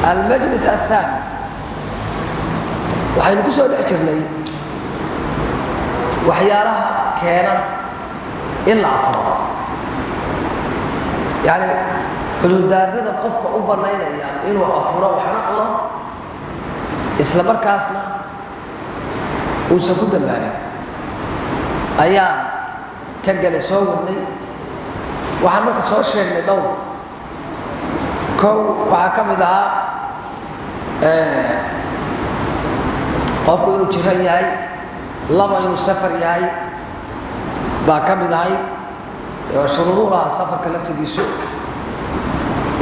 Almajlis aلthaani waxaynu ku soo dhex jirnay waxyaalaha keena in la afuro, yacni cudurdaarada qofka u bannaynaya inuu afuro, waxna cuno, isla markaasna uusan ku dambaabin ayaan ka galay, soo wadnay. Waxaan marka soo sheegnay dhowr. Kow, waxaa ka mid ahaa qofku inuu jiran yahay. Laba, inuu safar yahay baa ka mid ahayd. Shuruuduu lahaa safarka laftigiisu,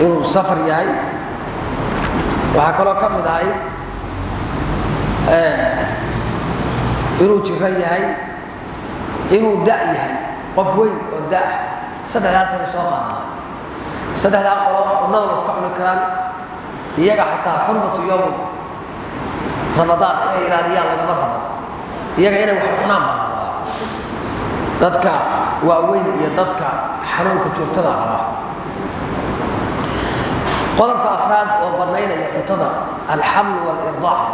inuu safar yahay. Waxaa kaloo ka mid ahayd inuu jiran yahay, inuu da' yahay, qof weyn oo da'ah. Saddexdaasaynu soo qaadanay. Saddexdaa qolo cunnada wa iska cuni karaan iyaga, xataa xurmatu yowm Ramadaan inay ilaaliyaan lagama rabo. Iyaga inay wax cunaan baa la rabaa, dadka waaweyn iyo dadka xanuunka joogtada qaba. Qodobka afraad oo bannaynaya cuntada, alxamlu wاlirضaac.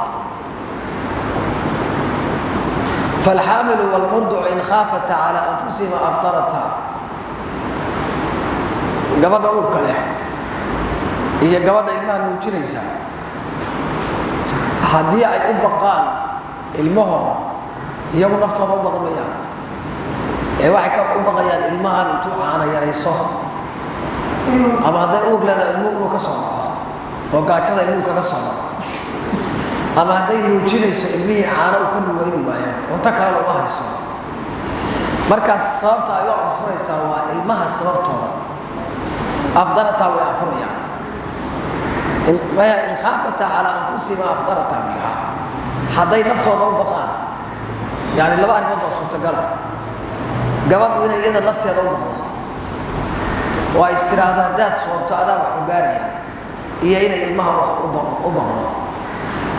Falxaamilu wاlmurdicu in khaafata calى anfusihima afdarata. Gabadha uurka leh iyo gabadha ilmaha nuujinaysa, haddii ay u baqaan ilmahooda, iyagu naftooda u baqi mayaan ee waxay ka u baqayaan ilmahan intuu caana yarayso, ama hadday uur leedahay ilmuhu inuu ka soo dhaco oo gaajada ilmuhu kaga soo dhaco, ama hadday nuujinayso ilmihii caano uu ka nuugayni waayo, cunto kalena uma hayso. Markaas sababta ay u afuraysaa waa ilmaha sababtooda. Afdarataa, way afurayaan. In khaafata calaa anfusihima afdarata biha, hadday naftooda u baqaan. Yani laba arrimood baa suurtagala: gabadhu inay iyada nafteeda u baqdo oo ay istiraahdo haddaad soonto adaa wax u gaaraya, iyo inay ilmaha u baqdo.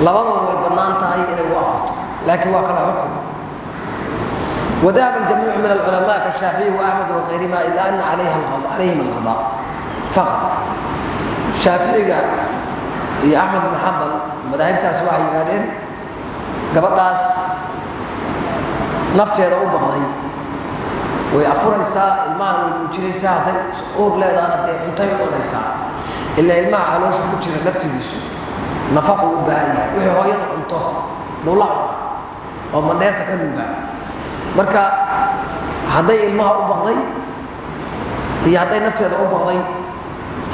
Labadaba way bannaan tahay inay u afurto, laakiin waa kala xukum. Wadahaba aljamiicu min alculamaa kashaaficiyi waaxmed wakayrihima ila ana calayhim alqada faqad. Shaaficiga iyo Axmed bin Xambal, madaahibtaasi waxay yidhahdeen gabadhaas nafteeda u baqday way afuraysaa, ilmahana way nuujinaysaa. Hadday uur leedahana dee cuntay u cunaysaa, ilaa ilmaha caloosha ku jira naftigiisu nafaqu u baahan yahay, wixii hooyada cunto dhula cuna oo mandheerta ka nuugaa. Marka hadday ilmaha u baqday iyo hadday nafteeda u baqday,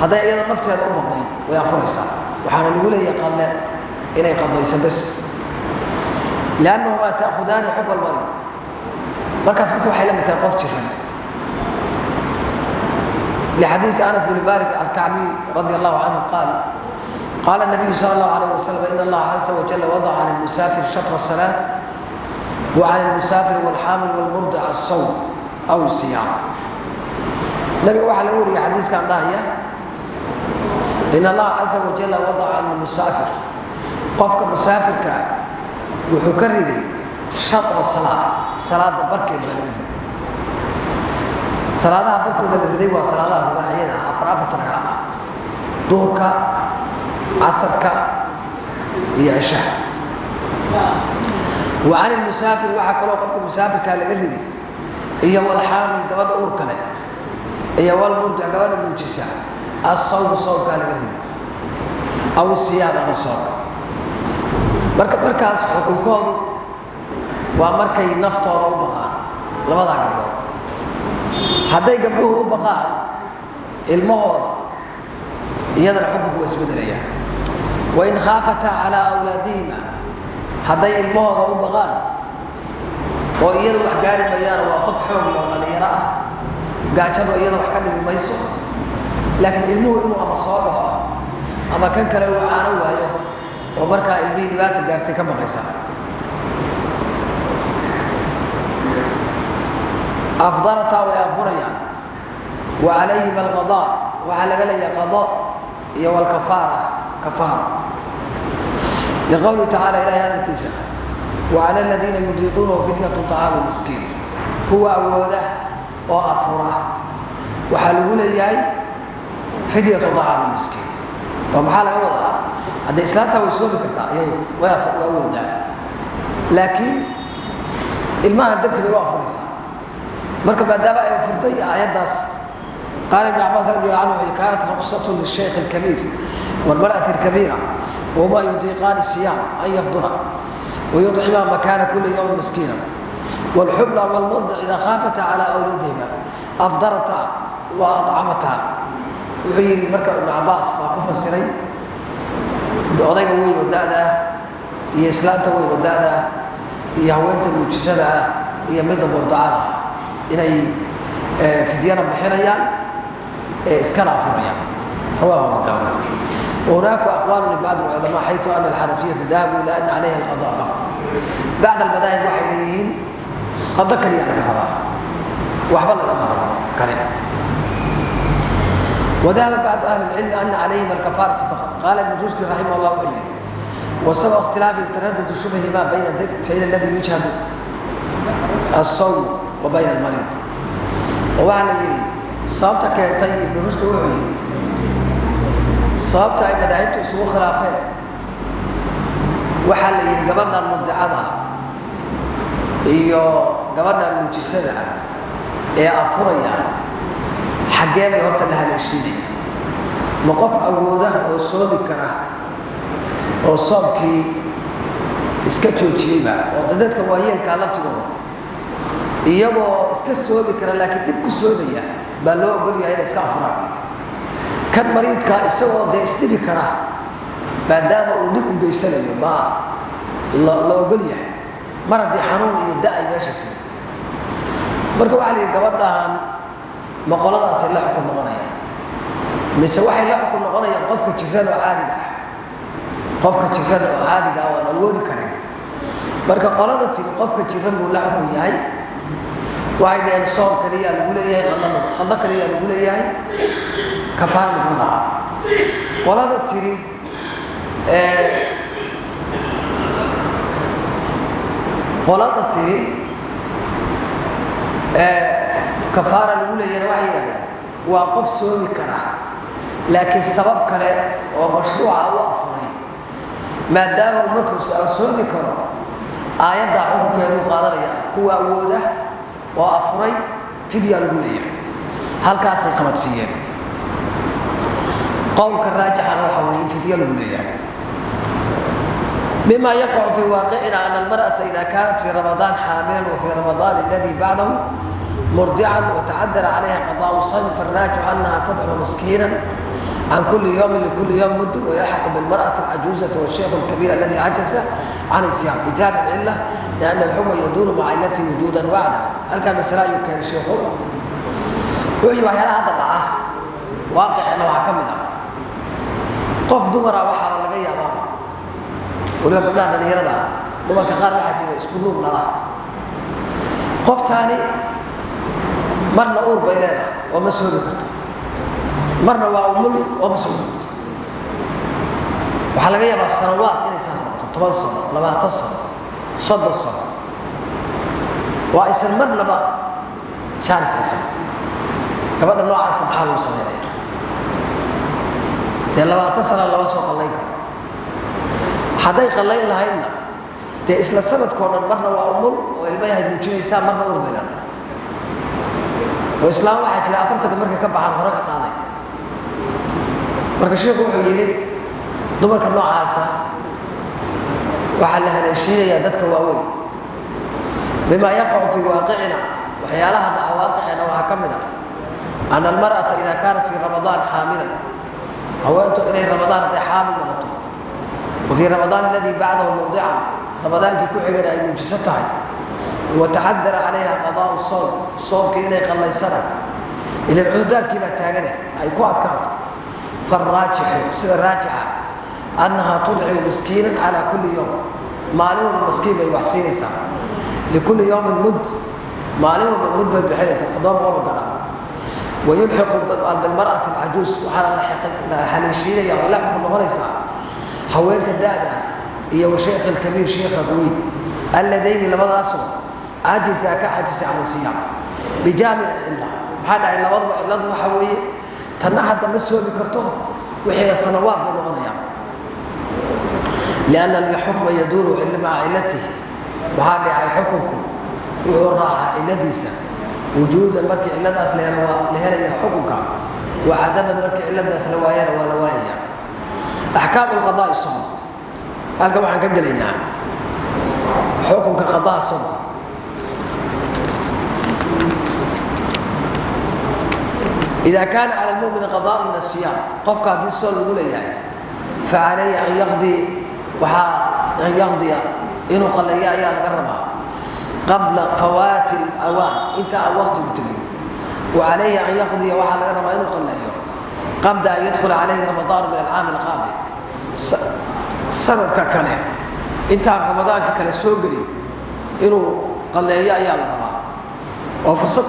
hadday iyada nafteeda u baqday way afuraysaa, waxaana lagu leeyahay qalle inay qadayso bes, liannahumaa ta'khudaani xukma almarid. Markaas marka waxay la mid tahay qof jiran, lixadiisi Anas bn Malik alkacbiy radi allahu canhu qaal: qaala nabiyu sala allahu alayh wasalam, in allaha caza wajalla wadaca can lmusaafir shatra asalaat, wa can lmusaafir walxaamil walmurdic asawm aw siyaam. Nabiga waxaa laga wariyay xadiiskan dhahaya: in allaha caza wajalla wadaca can lmusaafir, qofka musaafirka wuxuu ka riday, shatra salaa, salaada barkeed baa laga riday. Salaadaha barkooda la riday waa salaadaha rubaaciyada, afar afarta ragca ah, duhurka, casarka iyo cishaha. Wa can ilmusaafir, waxaa kaloo qofka musaafirkaa laga riday, iyo walxaamil, gabadha uurka leh, iyo walmurdic, gabadha nuujisa, asawmu, sawmkaa laga riday, aw siyaam, ama soonka. Marka markaas xukunkoodu waa markay naftooda u baqaan labadaa gabdhood. Hadday gabdhuhu u baqaan ilmahooda, iyadana xukunku waa isbedelaya. Wain khaafataa calaa awlaadihima, hadday ilmahooda u baqaan oo iyada wax gaari mayaana, waa qof xoog loo dhalinyaro ah, gaajadu iyada wax ka dhimi mayso, laakiin ilmuhu inuu ama soo dhaco ama kan kale uu caano waayo oo markaa ilmihii dhibaata gaartay ka baqaysa, afdarataa, way afurayaan. Wa calayhim alqadaa, waxaa laga leeyahay qada iyo walkafaara, kafaara, liqowlihi tacaala, ilahay hadalkiisa: wacala aladiina yudiiquunahu fidyatu طacaamu miskiin. Kuwa awooda oo afura waxaa lagu leeyahay fidyatu طacaami miskiin. Oo maxaa laga wadaa? Haddee islaantaa way soomi kartaa, iyadu way waa awoodaa, laakiin ilmahan dartii bay u afuraysaa. Marka maadaama ay furtay aayaddaas, qaala Ibn Cabaas radi Allah canhu: kaanat ruqsatu lishaykh alkabiir walmar'ati alkabiira wama yudiiqaani siyaam an yafdura wayuطcima makaana kuli yowm miskiina, wاlxubla wاlmurdic idaa khaafata calى awlaadihima afdarata wa acamata. Wuxuu yidhi marka Ibnu Cabaas baa ku fasiray odayga weyn oo da'da ah iyo islaanta weyn oo da'da ah iyo haweenta muujisada ah iyo midda murdacada ah inay fidyana bixinayaan, iskana afurayaan. Rawahu Abu Daawud. وهناك أقوال لبعض العلماء، حيث أن الحنفية ذهبوا إلى أن عليها القضاء فقط. بعض المذاهب waxay leeyihiin qado kaliya laga rabaa, waxba lagama rabo kale. وذهب بعض أهل العلم أن عليهم الكفارة فقط. قال ابن رشد رحمه الله وحده: وسبب اختلافهم تردد شبهما بين فإن الذي يجهد الصوم وبين المريض. Waxaa la yidhi sababta keentay, Ibnu Rushd wuxuu yidhi, sababta ay madaahibtu isugu khilaafeen waxaa la yidhi gabadhan murdicada iyo gabadhan muujisada ah ee afuraya xaggee bay horta la haleeshiinaya? Ma qof awooda oo soomi kara oo soomkii iska joojiyeyba, oo dadka waayeelkaa laftigooda iyagoo iska soomi kara laakiin dhib ku soomaya baa loo ogol yahay inay iska afuraan? Kan mariidkaa isagoo dee isdhibi kara maadaama uu dhib u geysanayo baa la ogol yahay, mar haddii xanuun iyo da ay meesha timi? Marka waxaa la yidhi gabadhahan ma qoladaasay la xukun noqonayaan, mise waxay la xukun noqonayaan qofka jiran oo caadiga ah? Qofka jiran oo caadiga ah waan awoodi karin. Marka qolada tiri qofka jiran buu la xukun yahay waxay dhaheen soom kaliyaa lagu leeyahay, qadana qado kaliyaa lagu leeyahay, kafaara laguma laha. Qolada tiri, kafaara lagu leeyahayna waxay yidhahdeen waa qof soomi kara laakiin sabab kale oo mashruuca u afuray. Maadaama uu markuu soomi karo, aayaddaa xukunkeeduu qaadanaya, kuwa awooda oo afuray fidyaa lagu leeyahay. Halkaasay qabadsiiyeen. Qowlka raajixana waxaa weeye in fidya lagu leeyahay. مما يقع في واقعنا أن المرأة إذا كانت في رمضان حاملا وفي رمضان الذي بعده مرضعا وتعذر عليها قضاء الصوم، فالراجح أنها تطعم مسكينا عن كل يوم، لكل يوم مد. ويلحق بالمرأة العجوزة والشيخ الكبير الذي عجز عن الصيام بجامع العلة، لأن الحكم يدور مع علته وجودا وعدما. Halkan masale ayuu keenay sheekhu. Wuxuu yidhi waxyaalaha hadda dhaca waaqicina waxaa ka mid ah qof dumara waxaa laga yaabaa, waliba gabdhaha dhalinyarada ah, dumarka qaar waxaa jira isku nuur dhala. Qoftaani marna uur bay leedahay oo ma soomi karto, marna waa umul oo ma soomi karto. Waxaa laga yaabaa sanawaad inay saas noqoto, 10 sano, 20 sano, 30 sano, waa aysan marnaba jaanis haysan. Gabadha noocaasa maxaa lagu samaynaya? Dee 20 sana lama soo qallayn karo. Hadday qallayn lahaydna dee isla sanadkoo dhan marna waa umul oo ilmo yahay muujinaysaa, marna uur bay leedahay. Oo islaam waxaa jira 40-ka markay ka baxaan hore ka qaaday. Marka sheikhu wuxuu yidhi dumarka noocaasa waxaa la haleeshiinayaa dadka waaweyn. مما يقع في واقعنا, waxyaalaha dhaca waaqicina waxaa ka mid ah أن المرأة إذا كانت في رمضان حاملا, haweentu inay Ramadaan hadday xaamil noqoto, وفي رمضان الذي بعده مرضعا, Ramadaankii ku xigana ay muujiso tahay, وتعذر عليها قضاء الصوم, soomkii inay qallaysana ilan cudurdaarkii baa taagane ay ku adkaato, فالراجح, sida raajixa, أنها تطعم مسكينا على كل يوم, maalin walba maskiin bay wax siinaysaa, لكل يوم مد, maalin walba mud bay bixinaysaa, 700 garam. ويلحق بالمرأة العجوز, waxaana la haleeshiinaya oo la xukun noqonaysaa haweenta da'da iyo والشيخ الكبير, sheekha weyn, alladayni, labadaasoo cajisa, ka cajisa, عن الصيام بجامع العلة. Maxaa dhacay? Labaduba cilladu waxa weeye tanna hadda ma soomi karto, wixiina sanawaad bay noqonayaan. Lianna alxukma yaduuru maca cilatihi. Maxaa dhacay? Xukunku wuxuu raacaa ciladiisa. Wujuudan markii ciladaas la helo waa la helaya xukunka, wa cadaman markii ciladaas la waayana waa la waayaya. Axkaamu lqadaai soom. Halkan waxaan ka gelaynaa xukunka qadaha soomka. Ida kaana cala lmumini qadaau min asiyaam, qofka haddii soon lagu leeyahay, facalayhi an yaqdii, waxaa an yaqdiya, inuu qalleeyo ayaa laga rabaa, qabla fawaati alawaan, inta aan waqtigu tegin. Wa calayhi an yaqdiya, waxaa laga rabaa inuu qalleeyo, qabla an yadkhula calayhi ramadaanu min alcaami alqaabil, sanadka kale intaan ramadaanka kale soo gelin inuu qalleeyo ayaa la rabaa, oo fursad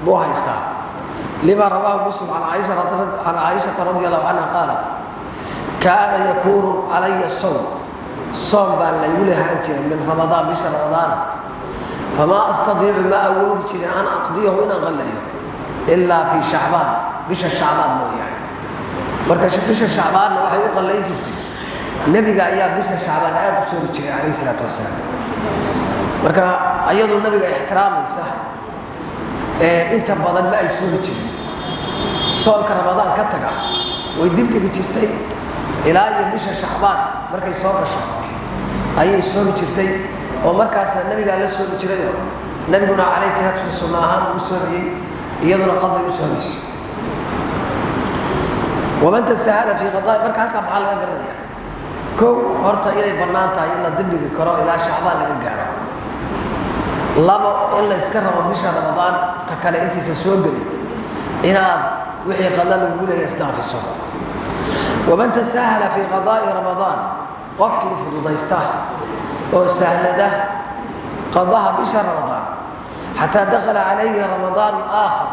buu haystaa. Lima rawaahu Muslim can Caaishata radi allahu canha qaalat: kaana yakuunu calaya sawm, soom baa laygu lahaan jiray, min Ramadaan, bisha Ramadaana, famaa astadiicu, ma awoodi jirin, an aqdiyahu, inaan qalleeyo, ilaa fii Shacbaan, bisha Shacbaan mooyaane. Marka bisha Shacbaanna waxay u qallayn jirtay, nebiga ayaa bisha Shacbaan aad u soomi jiray calayhi isalaatu wasalaam. Marka ayadoo nabiga ixtiraamaysa inta badan ma ay soomi jirin soonka Ramadaan ka taga, way dibdhigi jirtay ilaa iyo bisha Shacbaan markay soo gasho ayay soomi jirtay, oo markaasna nabigaa la soomi jirayoo nabiguna calayhi salaatu wa sunna ahaan uu soomiyey, iyaduna qaday u soomayso. Waman tasahala fii qadaai. Marka halkaa maxaa laga garanaya? Kow, horta inay bannaan tahay in la dibdhigi karo ilaa Shacbaan laga gaaro. Labo, in la iska rabo bisha Ramadaan ta kale intiisa soo gelin inaad wixii qada lagugu leeya isdhaafiso. Waman tasahala fii qadaa'i Ramadaan, qofkii fududaysta oo sahlada qadaha bisha Ramadaan, xataa dakhala calayhi Ramadaan aakhar,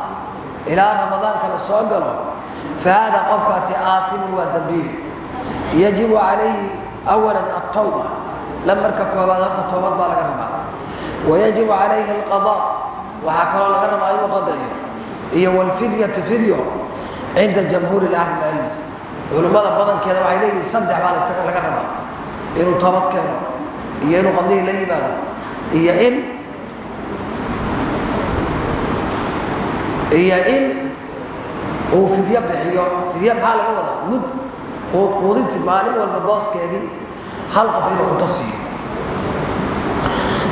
ilaa Ramadaan kale soo galo, fa haada qofkaasi aatimun, waa dambiile. Yajibu calayhi awalan altawba, la marka koobaad horta toobad baa laga rabaa. Wayajibu calayhi alqadaa, waxaa kaloo laga rabaa inuu qadeeyo, iyo walfidyati, fidyo, cinda jamhuuri ahli lcilmi. Culimmada badankeeda waxay leeyihiin saddex baa isaga laga rabaa: inuu toobad keeno, iyo inuu qadihii la yimaado, iyo in uu fidyo bixiyo. Fidyo maxaa laga wadaa? Mud quudintii maalin walba booskeedii hal qof inuu cunto siiyo.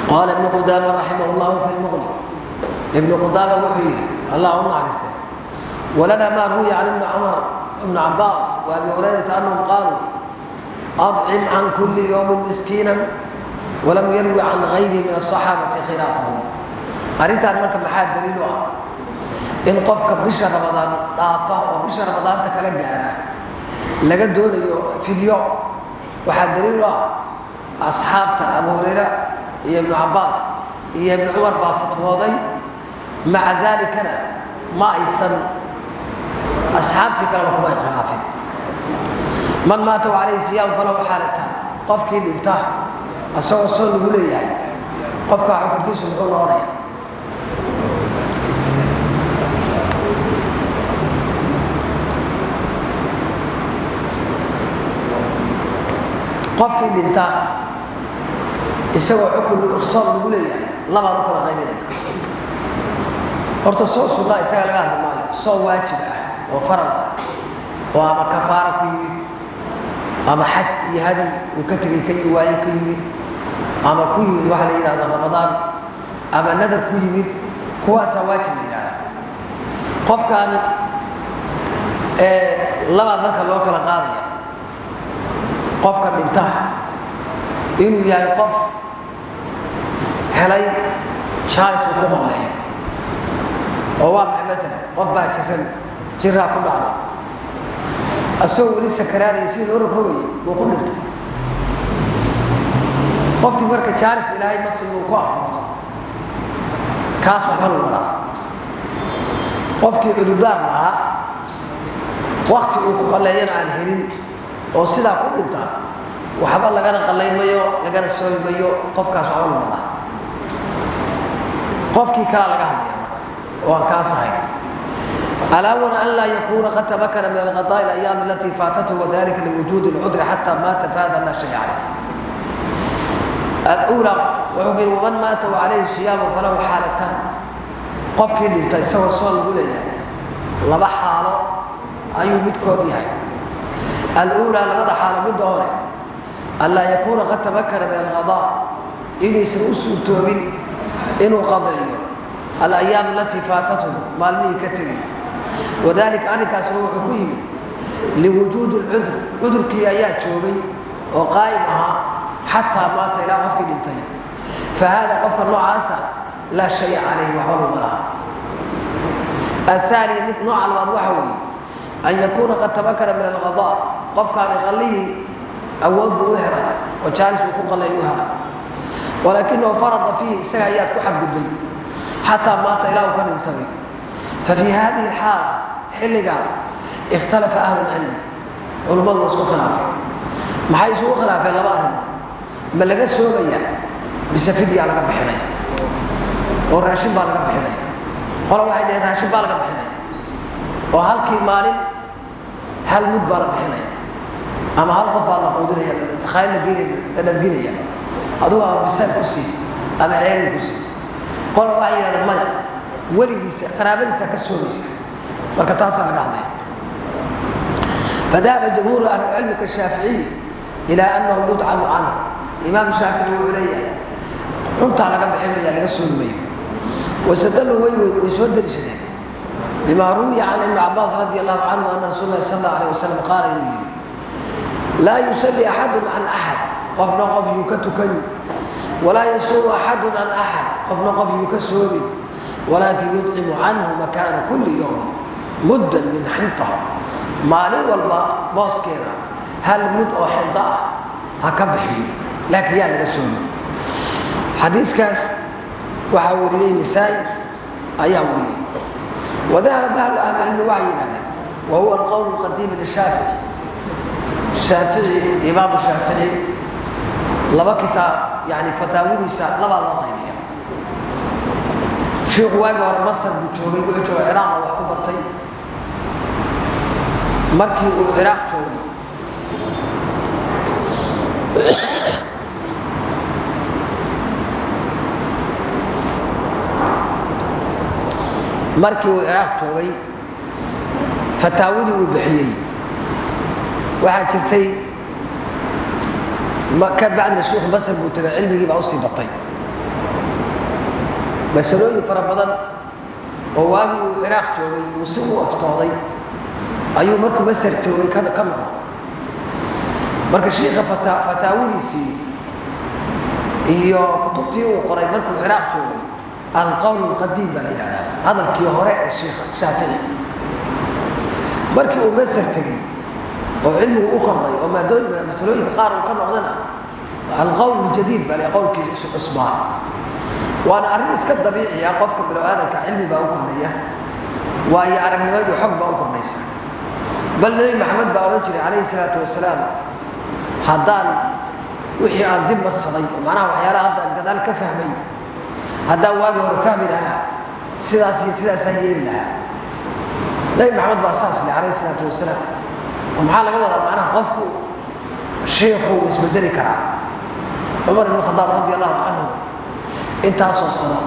Qaala Ibnu Qudaama raximah llahu fi lmuqni, Ibnu Qudaama wuxuu yidhi, Allah u naxariiste: walanaa maa ruwiya can Ibni Cumar, Ibni Cabaas wa Abi Hurayrata anahum qaaluu: acim can kulli yowmin miskiinan, walam yarwi can gayrihi min asaxaabati khilaafahu. Arrintaan marka maxaa daliil u ah? In qofka bisha Ramadaan dhaafa oo bisha Ramadaanta kala gaara laga doonayo fidyo, waxaa daliil u ah asxaabta Abu Hurayra iyo Ibnu Cabaas iyo Ibnu Cumar baa fatwooday. Maca daalikana ma aysan asxaabtii kaleba kuma ay khilaafin. Man maata calayhi siyaam falahu xaalatan. Qofkii dhinta asagoo soo lagu leeyahay, qofka xukunkiisu muxuu noqonaya? Qofkii dhinta isagoo xukun soon lagu leeyahay, labaan u kala qaybinayna. Horta soo sunnaa isaga laga hadli maayo. Soon waajib ah oo faral ah, oo ama kafaara ku yimid, ama xaj iyo hadi uu ka tegay ka waaye ku yimid, ama ku yimid waxaa la yidhahda Ramadaan, ama nadar ku yimid, kuwaasaa waajib la yidhahda. Qofkan labaa marka loo kala qaadaya: qofka dhinta inuu yahay qof helay chance uu ku qalleeyo, oo waa maxay? Masalan qof baa jiran, jiraa ku dhacday, asagoo weli sakaraanaya sidii loo rogrogayo buu ku dhintay qofkii. Marka chance Ilaahay ma siin uu ku afuro, kaas waxba lagu wadaa. Qofkii cudurdaar lahaa, wakti uu ku qalleeyana aan helin oo sidaa ku dhinta, waxba lagana qallayn mayo, lagana soomi mayo, qofkaas waxba lagu wadaa. Qofkii kalaa laga hadlaya marka oo aan kaas ahayn: alawal an laa yakuuna qad tamakana min alqadaء alayaam alatii faatathu, wadalika liwujuudi اlcudri xataa maata, fahada laa shay caleyh. Aluulaa wuxuu yidhi waman maata wa calayhi siyaamu falahu xaalataan. Qofkii dhinta isagoo soon lagu leeyahay laba xaalo ayuu midkood yahay. Aluulaa, labada xaalo midda hore, anlaa yakuuna qad tamakana min alqadaa, inaysan u suurtoobin inuu qadeeyo alayaam alatii faatathu, maalmihii ka tegay. Wadalika arrinkaasna wuxuu ku yimid liwujuudi lcudur, cudurkii ayaa joogay oo qaa'im ahaa xataa maata, ilaa qofkii dhintay. Fa haada qofka noocaasa laa shaya calayhi, waxba laguma laha. Athaaniya, mid nooca labaad waxa weeye an yakuuna qad tamakana min alqadaa, qofkaani qallihii awood buu u helay oo jaalis uu ku qalleey u helay, walaakinahu farada fiihi, isaga ayaad ku xadgudbay, xataa maata, ilaa uu ka dhintay. Fa fii hadihi alxaala, xilligaas, ikhtalafa ahlu lcilmi, culummadu waa isku khilaafeen. Maxay isugu khilaafeen? Laba arrimood: ma laga soomaya mise fidyaa laga bixinaya oo raashin baa laga bixinaya? Qola waxay dhaheen raashin baa laga bixinaya oo halkii maalin hal mud baa la bixinaya ama hal qof baa la quudinaya, khayl la geenaya, la dharginaya, adugu ama bisaan ku sii ama ceerin ku sii. Qola waxay yidhahdeen maya, weligiisa qaraabadiisa ka soomaysa. Marka taasaa laga hadlaya. Fadahaba jamhuuru ahlicilmi kashaaficiyi ilaa annahu yudcamu canhu. Imaam Shaafici wuxuu leeyahay cuntaa laga bixinmaya, laga soomayo. Wastadaluu, way soo deliishadeen, bimaa ruwiya can Ibni Cabaas radi allahu canhu ana rasuul lahi sal allahu alayh wasalam qaala, inuu yidhi: laa yusalli axadun can axad, qofna qof yuu ka tukan, walaa yasuumu axadun can axad, qofna qof yuu ka soomin, walaakin yudcimu canhu makaana kulli yowmin muddan min xinta, maalin walba booskeeda hal mud oo xinto ah ha ka bixiyo, laakiin yaa laga soomin. Xadiiskaas waxaa wariyey Nisaa-i ayaa wariyey. Wadahaba ahlu ahlicilmi waxay yidhahdeen, wa huwa alqowl alqadiim lishaafici. Shaafici, Imaamu Shaafici, laba kitaab, yani fataawidiisa labaa loo qaybiya. Shiiku waagii hore Masar buu joogay, wuxuu joogay Ciraaq oo wax ku bartay. Markii uu Ciraaq joogay fataawadii uu bixiyey waxaa jirtay ka bacdina shiikhu Masar buu tegay, cilmigii baa usii batay. Masalooyin fara badan oo waagii uu Ciraaq joogay uu si u aftooday ayuu markuu Masar joogay ka noqday. Marka shiikha fataawadiisii iyo kutubtii uu qoray markuu Ciraaq joogay, alqowl alqadiim baa la yidhahdaa, hadalkii hore ee shiikha Shaafici. Markii uu Masar tegey oo cilmigu u kordhay oo maadooyin masalooyinka qaar uu ka noqdana, alqowl aljadiid baa la, qowlkii cusbaa. Waana arrin iska dabiiciya, qofka binu aadamka cilmi baa u kordhaya, waayo aragnimo iyo xog baa u kordhaysa. Bal Nebi Maxamed baa odhan jiray calayhi salaatu wasalaam, haddaan wixii aan dib marsaday, macnaha waxyaalaha hadda gadaal ka fahmay, haddaan waagii hore fahmi lahaa, sidaas iyo sidaasaan yeeli lahaa. Nebi Maxamed baa saas leh calayhi salaatu wasalaam. Oo maxaa laga wadaa? Macnaha qofku shiikhu wuu isbedeli karaa. Cumar ibn Khadaab radi allahu canhu intaasoo sano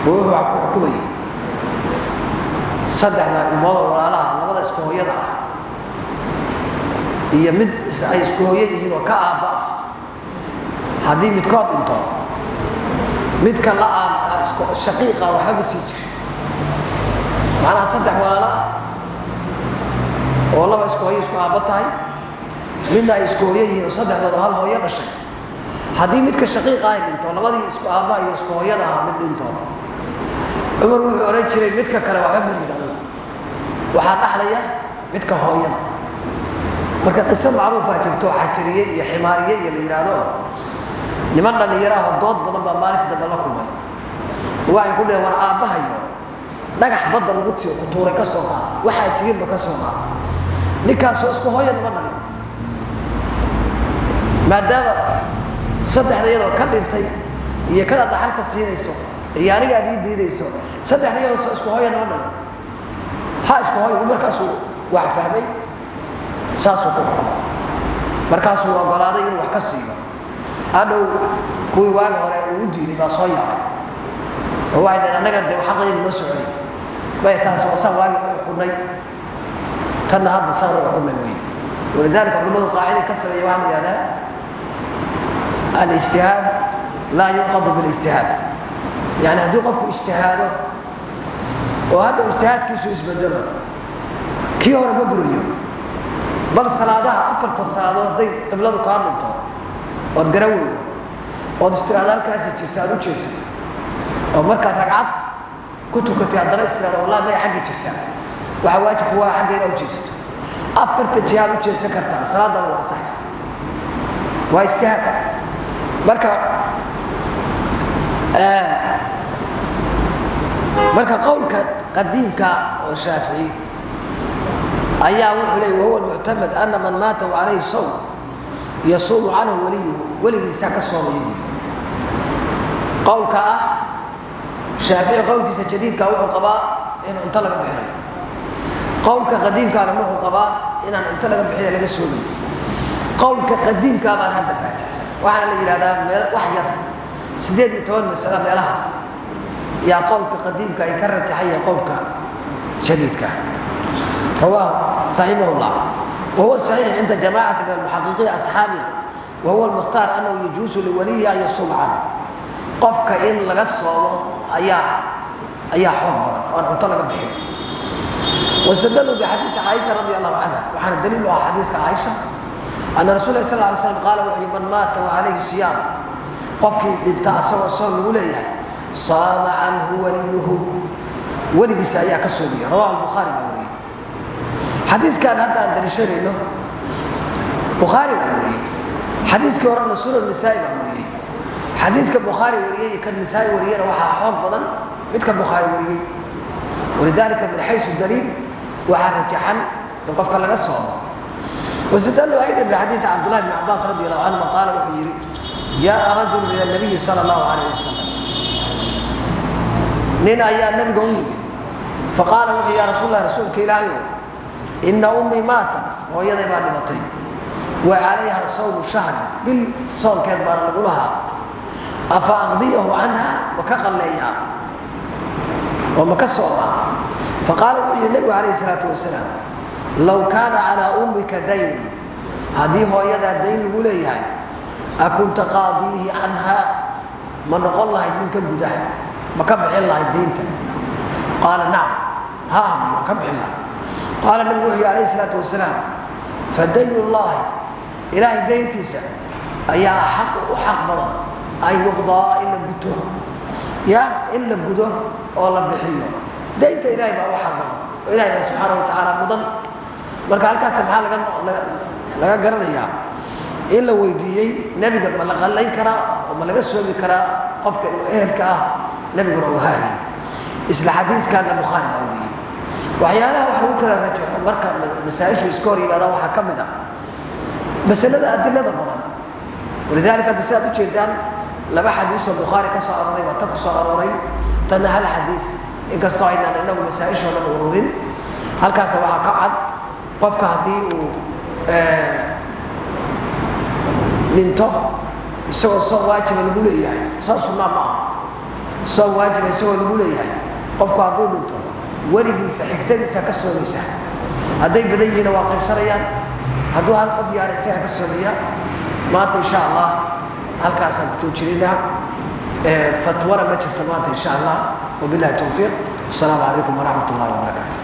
buu wuxuu wax ku xukumayay saddexda ilmoodoo walaalaha, labada isku hooyada ah iyo mid ay isku hooyo yihiin oo ka aabba ah. Haddii midkood dhinto, midka la aab isku shaqiiqa waxba ma sii jiri. Macnaha saddex walaala ah oo laba isku hooyo isku aabba tahay, midna ay isku hooyo yihiin oo saddexdooda hal hooyo dhashay, haddii midka shaqiiqa ay dhinto, labadii isku aabbaha iyo isku hooyada ahaa mid dhinto, Cumar wuxuu odhan jiray midka kale waxba ma liid adugu, waxaa dhaxlaya midka hooyada. Marka qiso macruufaa jirto, xajariye iyo ximaariye iyo la yidhaahdo, niman dhallinyaraahoo dood badan baa maalinka dambe la kulmay. Waxay ku dheheen, war aabbahayo dhagax badda lagu ku tuuray ka soo qaad, waxaa jirinba ka soo qaad, ninkaasoo isku hooya nama dhalin, maadaama saddexda iyadoo ka dhintay iyo kana dhaxalka siinayso iyo aniga aad ii diidayso, saddexda iyadoo soo isku hooya nama dhalin, ha isku hooya. Markaasuu wax fahmay, saasuu ku xukumay, markaasuu ogolaaday inuu wax ka siiyo. Hadhow kuwii waagi hore uu u diiday baa soo yaacay oo waxay dhaheen, annaga dee xaqayga noo socday bay, taas waa saan waagi u xukunay, tanna hadda saan u xukunay wey. Walidaalika culimmadu qaaciday ka sameeya waxaa la yihahdaa alijtihaad laa yunqadu bilijtihaad. Yani haddii qofku ijtihaado oo hadda ijtihaadkiisu isbedelo, kii hore ma burayo. Bal salaadaha afarta salaadood hadday qibladu kaa dhunto ood garan weydo ood istiraado halkaasi jirto aad u jeedsato, oo markaad ragcad ku tukatay haddana istiraado wallahi may xagga jirtaa, waxaa waajibku waa xagga inaad u jeedsato. Afarta jihaad u jeedsan kartaa, salaadaada waa ansaxaysa, waa ijtihaad. Marka qowlka qadiimka oo Shaafici ayaa wuxuu leey, wahuwa muctamad ana man maata calayhi sawm yasuumu canhu waliyuhu, weligiisaa ka soomaya buuri. Qowlka ah Shaafici qowlkiisa jadiidka wuxuu qabaa in cunto laga bixinayo, qowlka qadiimkaana wuxuu qabaa inaan cunto laga bixina, laga soomayo. Qowlka qadiimkaa baan hadda raajixsan. Waxaana la yidhahdaa meel wax yar 18 masalo meelahaas yaa qowlka qadiimka ay ka rajaxaya qowlka jadiidka. Rawaahu raximah llah, wahuwa saxiix cinda jamaacati min almuxaqiqiin asxaabihi, wahuwa almukhtaar annahu yajuusu liwaliyi an yasuuma canhu. Qofka in laga soomo ayaa xoog badan oo aan cunto laga bixin. Wastadaluu bixadiisi Caaisha radi allahu canha. Waxaana daliil u ah xadiiska Caaisha ana rasul lah sal lay slam qaala, wuxuu yihi: man maata wa calayhi siyaam, qofkii dhinta asagoo soon lagu leeyahay, saama canhu waliyuhu, weligiisa ayaa ka soomiya. Rawahu Bukhaari baa wariyey. Xadiiskan hadda aan daliishanayno Bukhaari baa wariyey, xadiiskii horena Sunan Nisaai baa wariyey. Xadiiska Bukhaari wariyey iyo kan Nisaai wariyena waxaa xoog badan midka Bukhaari wariyey. Walidaalika min xaysu daliil waxaa rajaxan in qofka laga soomo. Wastadaluu aydan bixadiisi Cabdullahi bn Cabaas radi allahu canhuma qaala, wuxuu yidhi: jaaa rajulu ila nabiyi sala allahu calayh wasalam, nin ayaa nabiga u yimid, faqaala, wuxuu: ya rasuul lah, rasuulka ilaahayow, ina ummii maatat, hooyaday baa dhimatay, wa calayha sawmu shahri, bil soonkeed baana lagu lahaa, afa aqdiyahu canha, ma ka qalleeyaa oo ma ka soomaa? Faqaala, wuxuu yihi nebigu calayhi salaatu wasalaam: low kaana calaa ummika daynun, haddii hooyadaa dayn lagu leeyahay, akunta qaadiihi canha, ma noqon lahayd ninka gudaha, ma ka bixin lahayd daynta? Qaala nacam, ha, waan ka bixin lahay. Qaala, nabigu wuxuu yihi alayhi salaatu wasalaam: fa dayn ullaahi, ilaahay dayntiisa ayaa axaqu u xaq badan an yuqdaa, in la guto, ya in la gudo oo la bixiyo. Daynta ilahay baa u xaq badan oo ilahay baa subxaana wa tacaala mudan. Marka halkaasna maxaa laga garanayaa? In la weydiiyey nebiga ma la qallayn karaa oo ma laga soomi karaa qofka ehelka ah, nebiguna uu haahiyey. Isla xadiiskaana Bukhaari baa wariyey. Waxyaalaha wax lagu kala rajaxo marka masaa-ishu iska hor yimaadaan waxaa ka mid ah masalada adilada badan. Walidaalika hadda si aad ujeedaan laba xadiisoo Bukhaari ka soo arooray baa tan ku soo arooray, tanna hal xadiis, inkastoo aynaan inagu masaa-ishoo dhan ururin. Halkaasna waxaa ka cad qofka haddii uu dhinto isagoo soon waajiba lagu leeyahay, soon sunnaa ma aha, soon waajiba isagoo lagu leeyahay, qofku hadduu dhinto weligiisa xigtadiisa ka soomaysa. Hadday badan yihiinna waa qaybsanayaan, hadduu hal qof yaara isagaa ka soomaya. Maanta insha Allah halkaasaan ku joojinaynaa, fatwana ma jirto maanta insha Allah. Wabillahi towfiiq, wasalaamu calaykum waraxmat ullahi wabarakaatu.